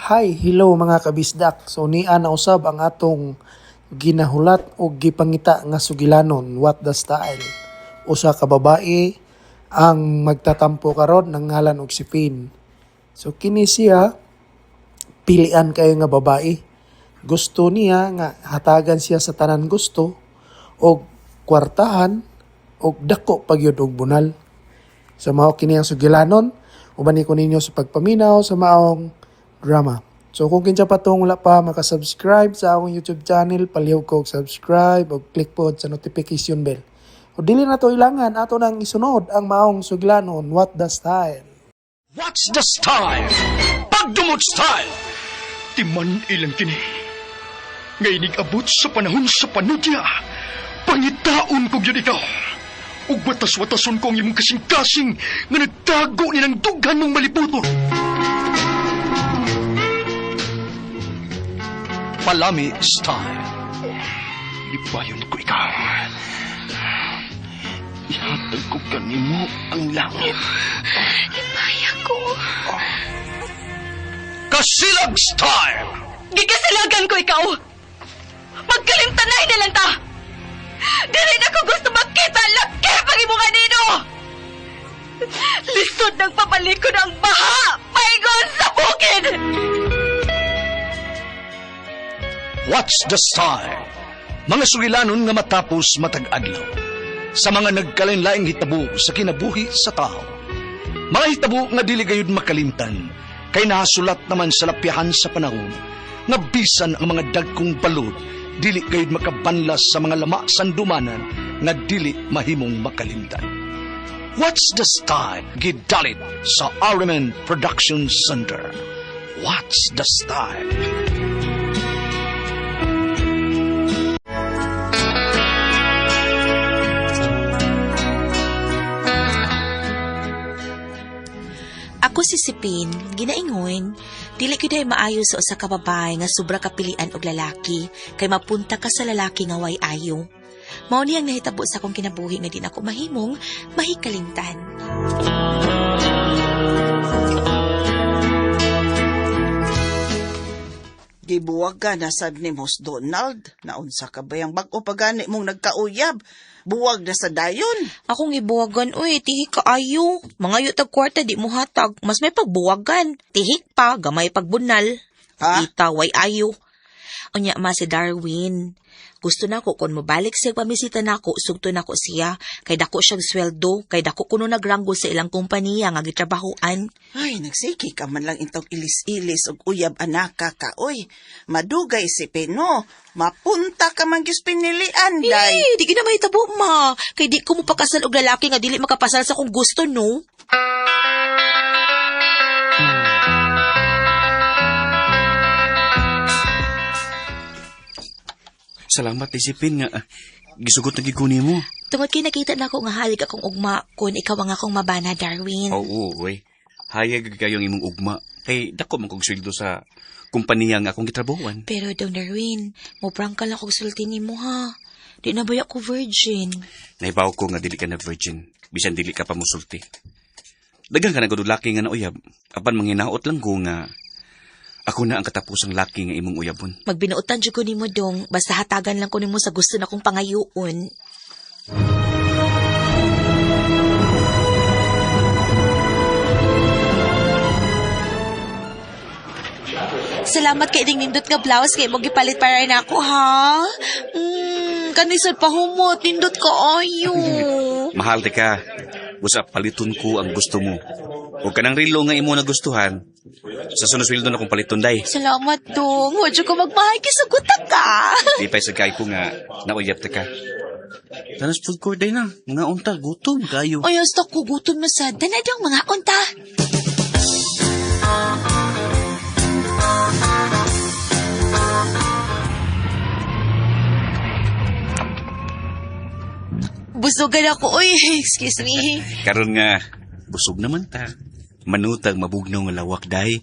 Hi, hello mga kabisdak. So nia na usab ang atong ginahulat o gipangita nga sugilanon, What the Style. Usa ka babae ang magtatampo karon ng ngalan og si Pin. So kini siya pilian kayo nga babae. Gusto niya nga hatagan siya sa tanan gusto og kwartahan og dako pagyud og bunal. So mao kini ang sugilanon, uban ko ninyo sa pagpaminaw sa maong drama. So kung kinsa pa tong wala pa makasubscribe sa akong YouTube channel, palihog ko og subscribe og click pod sa notification bell. O dili na to ilangan, ato nang isunod ang maong sugilanon, What the Style. What's the style? Pagdumot style! Timan ilang kini. Ngay abot sa panahon sa panudya. Pangitaon ko gyud ikaw. Ug watas-watason ko ang imong kasing-kasing nga nagtago ni ng dughan mong malibuton. Palami style. Libayon ko ikaw. Ihatag ko kanimo ang langit. Himaya ko. Kasilag style! Gikasilagan ko ikaw! Magkalimtanay na lang ta! Dili na ko gusto makita ang laki pag imong anino! Lisod ng pabalikon ang baha! Paingon sa bukid! What's the style? Mga sugilanon nga matapos matag adlaw. Sa mga nagkalain-laing hitabo sa kinabuhi sa tao. Mga hitabo nga dili gayud makalimtan, kay nahasulat naman sa lapyahan sa panahon, nga bisan ang mga dagkong balod, dili gayud makabanlas sa mga lama sandumanan nga dili mahimong makalimtan. What's the style? Gidalit sa RMN Production Center. What's the style? Ako si Sipin, ginaingon, dili gyud ay maayo sa usa ka babae nga sobra kapilian og lalaki kay mapunta ka sa lalaki nga way ayo. Mao ni ang nahitabo sa akong kinabuhi nga di nako mahimong mahikalimtan. Gibuwag ka na sad ni Mos Donald. Naunsa ka ba yung bag-o pa gani mong nagkauyab? Buwag na sa dayon. Akong ibuwagan, uy, tihik ka ayo. Mga tag kwarta di mo hatag, mas may pagbuwagan. Tihik pa, gamay pagbunal. Ha? Ita, way ayo. Unya ma si Darwin. Gusto na ko kung mobalik siya pamisita nako, sugto nako siya. Kay dako siyang sweldo, kay dako kuno nagranggo sa ilang kompanya nga gitrabahoan. Ay, nagsiki ka man lang intog ilis-ilis og uyab anaka ka. Oy, madugay si Pino. Mapunta ka man gyud pinilian, day. Eh, di gina mahitabo ma. Kay di ko mopakasal og lalaki nga dili makapasal sa kong gusto, no? Salamat, Isipin nga. Gisugot na gid ko nimo. Tungod kay nakita nako nga halig akong ugma kun ikaw ang akong mabana, Darwin. Oo, uy. Hayag kayo ang imong ugma. Kay dako man kog sweldo sa kompanya nga akong gitrabahoan. Pero dong Darwin, mo prangka lang kog sulti nimo ha. Di na baya ko virgin. Nahibaw ko nga dili ka na virgin. Bisan dili ka pa musulti. Daghang ka na gud laki nga nauyab. Apan manghinaot lang ko nga ako na ang katapusang laki nga imong uyabon. Magbinuotan jud ko nimo dong, basta hatagan lang ko nimo sa gusto na kong pangayoon. Salamat kay ding nindot nga blouse kay mo gipalit para nako ha. Kanisod pa humot, nindot ko ayo. Mahal ti ka. Busa paliton ko ang gusto mo. O kanang rilo nga imo nagustuhan. Sa sunod sweldo na kong paliton day. Salamat dong. Huwag ko magmahal kisuguta ka. Di pa sa kay ko nga nauyab ta ka. Tanas food court day na. Mga unta, gutom kayo. Ay, hasta ko gutom na sad. Dana dong mga unta. Busugan ako. Uy, excuse me. Karon nga, busog naman ta. Manutag mabugnaw nga lawak day.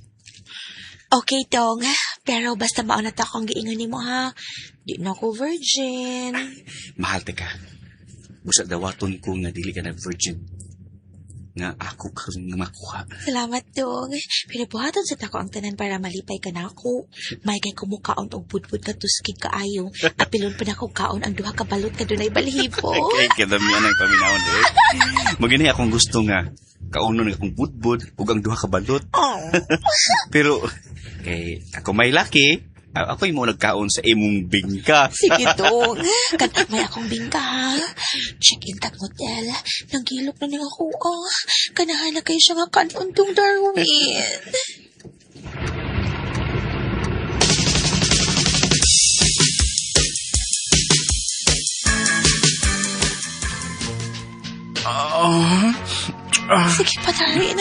Okay, Tong. Pero basta mauna ta akong giingon nimo ha. Di na ako virgin. Mahal ta ka. Busa dawaton ko nga dili ka na virgin. Nga ako karon nga makuha. Salamat, dong. Pero buhaton sa tako ang tanan para malipay ka na ako. May kay kumukaon og budbud ka tuskig kaayo. Apilon pa na ko kaon ang duha ka balot ka dunay balhibo. Okay, kadamihan ang paminawon eh. Magini akong gusto nga kaunon akong budbud ug ang duha ka balot. Oh. Pero kay ako may laki, ako mo nagkaon sa imong bingka. Sige, dong. Kanang may akong bingka, ha? Check-in tag motel. Nanggilok na niya ako, oh. Kanahan na kayo siya nga kanon tong Darwin. Sige pa, Darwin.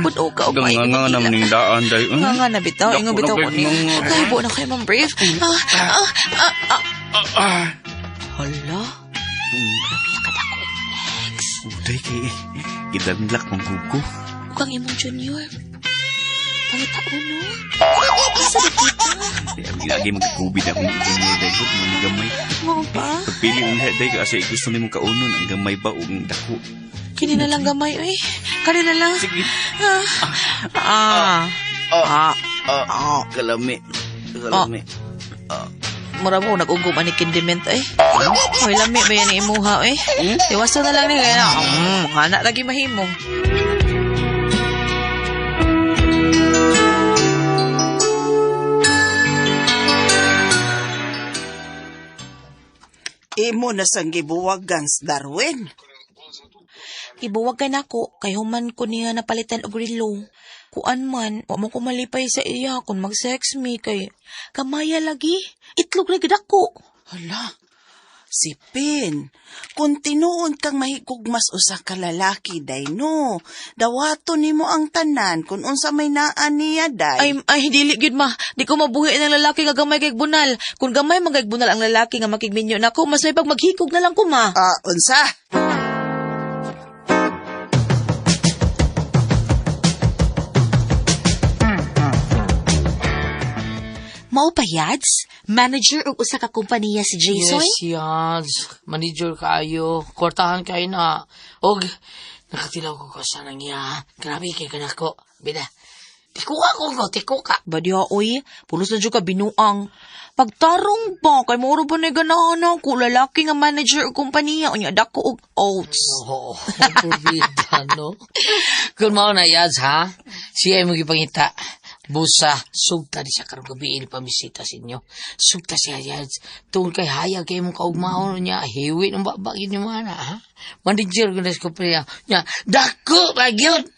Puno ka, Nga nga naman ning daan day. Nga nga na bitaw, ingo bitaw ko ni. Nahibo na kayo, Ma'am Brave. Ah, ah, ah, ah. Hala? Grabe ka dako, ex. Uday kay gidamlak mong gugo. Ug ang imong junior. Pangitaon, no? Asa ba kita? Di ang lagi magkakubid akong junior day ko mga gamay. Mo ba? Pagpili ang day kasi gusto nimo kaunon ang gamay ba ug ang dako. Kini na lang gamay, uy. Kani na lang. Sige. Ah. Ah. Ah. Ah, kalami. Kalami. Mura mo, nag-ugom ani kindiment, eh. Hoy, lami ba yan imuha, eh? Iwasan na lang ni kaya. Anak lagi mahimo. Imo na sang gibuwagan sa Darwin. Ibuwag ka nako kay human ko niya napalitan og relo. Kuan man, wa mo ko malipay sa iya kung mag-sex me kay kamaya lagi. Itlog ra gid ako. Hala, si Pin, kung tinuod kang mahigugmas usa ka lalaki, day no, dawato nimo ang tanan kung unsa may naa niya, day. Ay, ay, dili gyud ma. Di ko mabuhi ng lalaki nga gamay kay bunal. Kung gamay man kay bunal ang lalaki nga makigminyo nako, mas may pag maghikog na lang ko ma. Ah, unsa? Mao pa yads? Manager og usa ka kompanya si Jason? Yes, yads. Manager kaayo. Kwartahan kayo na. Og, nakatilaw ko ko sa nangya. Grabe kay kanako. Bida. Tikuka ko ko, tikuka. Badya, oy, pulos na dyan ka binuang. Pagtarong ba, kay moro ba na ganahan ako, lalaki nga manager og kompanya, unya dako og oats. Oo, bida, no? Kung mao na yads, ha? Siya ay magipangita. Busa, sugta di siya karong gabi pamisita sa inyo. Sugta siya, yads. Tungkol kay hayag kay mong kaugmaon niya, hiwi ng babagin niyo mana, ha? Manager ko na sa kumpanya. Niya, dako, magyod!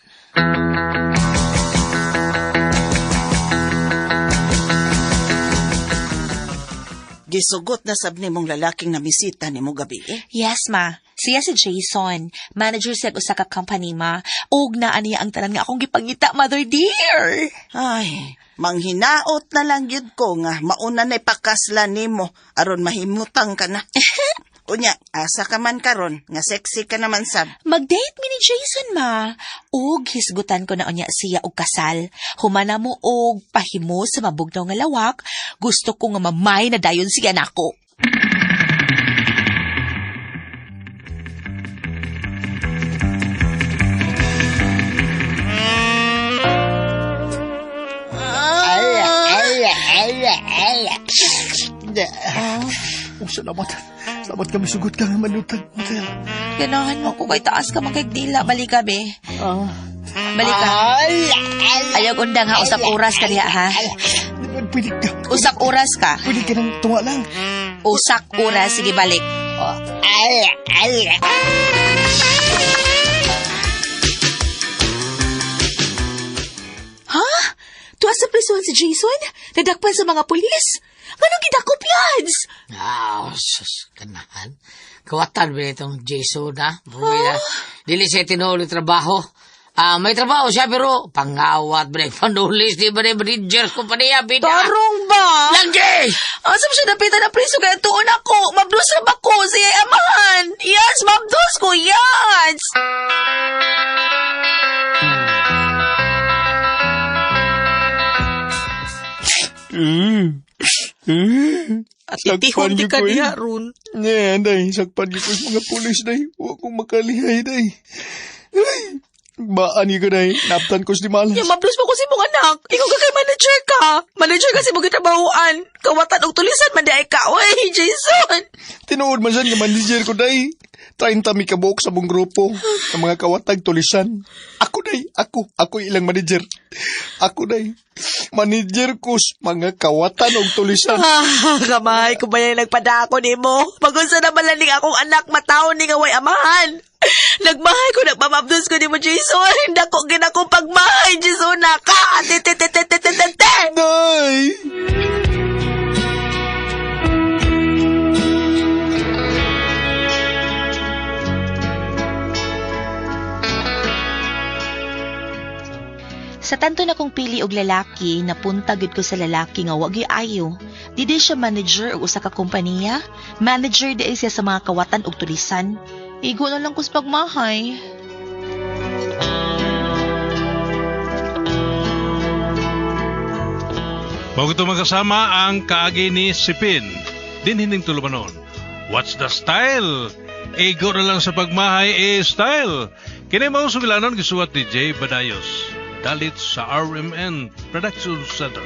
Gisugot na sab nimong lalaking namisita nimo gabi eh. Yes, ma. Siya si Jason, manager siya og usa ka company, ma. Og naa niya ang tanan nga akong gipangita, mother dear. Ay, manghinaot na lang gyud ko nga mauna na ipakasla nimo aron mahimutang ka na. Unya, asa ka man karon nga sexy ka naman sab. Mag-date mi ni Jason, ma. Og hisgutan ko na unya siya og kasal. Humana mo og pahimo sa mabugnaw nga lawak. Gusto ko nga mamay na dayon siya nako. Oh, salamat. Salamat kami sugot ka nga manutag motel. Ganahan mo ko kay taas ka magkagdila. Balik ka, be. Balik ka. Ayaw undang ha, usak oras ka diha ha. Pwede ka. Usak oras ka. Pwede ka nang tunga lang. Usak oras, sige balik. Ha? Tuwa sa prisuhan si Jason? Nadakpan sa mga pulis? Anong gidakop yads? Ah, sus, kanahan. Kawatan ba itong Jason, ha? Buwi na. Dili siya tinuloy trabaho. Ah, may trabaho siya, pero pangawat ba na, panulis, di ba na, manager ko pa niya, bida. Tarong ba? Langgi! Asa mo siya napitan na priso kaya tuon ako? Mabdos na ba ko? Siya amahan! Yes, mabdos ko! Yes! At itihon di ka diha, Ron. Nga, day. Sakpan niyo ko sa mga pulis, day. Huwag kong makalihay, day. Ay, Baan ko day. Naptan ko si Malas. Ya, mablos mo ko si mong anak. Ikaw ka kay manager ka. Manager ka si mong gitrabahoan. Kawatan og tulisan man di ay ka. Oy, Jason. Tinuod man siya nga manager ko day. 30 mi kabuok sa mong grupo. Ang mga kawatag tulisan. Ako day, ako. Ako ilang manager. Ako day. Manager ko sa mga kawatan og tulisan. Ah, kamay, kung ba yung nagpadako ni mo? Pagunsa na malaning akong anak, mataon ni nga way amahan. Nagmahay ko, nagpamabdos ko ni mo, Jason. Dako, ginakong pagmahay, Jason, naka. Te, te, te, te, te, te, te, te. Day! Sa tanto na kong pili og lalaki, napunta gyud ko sa lalaki nga wa gyud ayo. Di di siya manager og usa ka kompanya. Manager di ay siya sa mga kawatan og tulisan. Igo na lang ko sa pagmahay. Bago ito magkasama ang kaagi ni Sipin. Dinhining tulumanon. What's the style? Igo na lang sa pagmahay eh style. Kini mao sugilanon gisuwat ni Jay Badayos. Dalit sa RMN Production Center.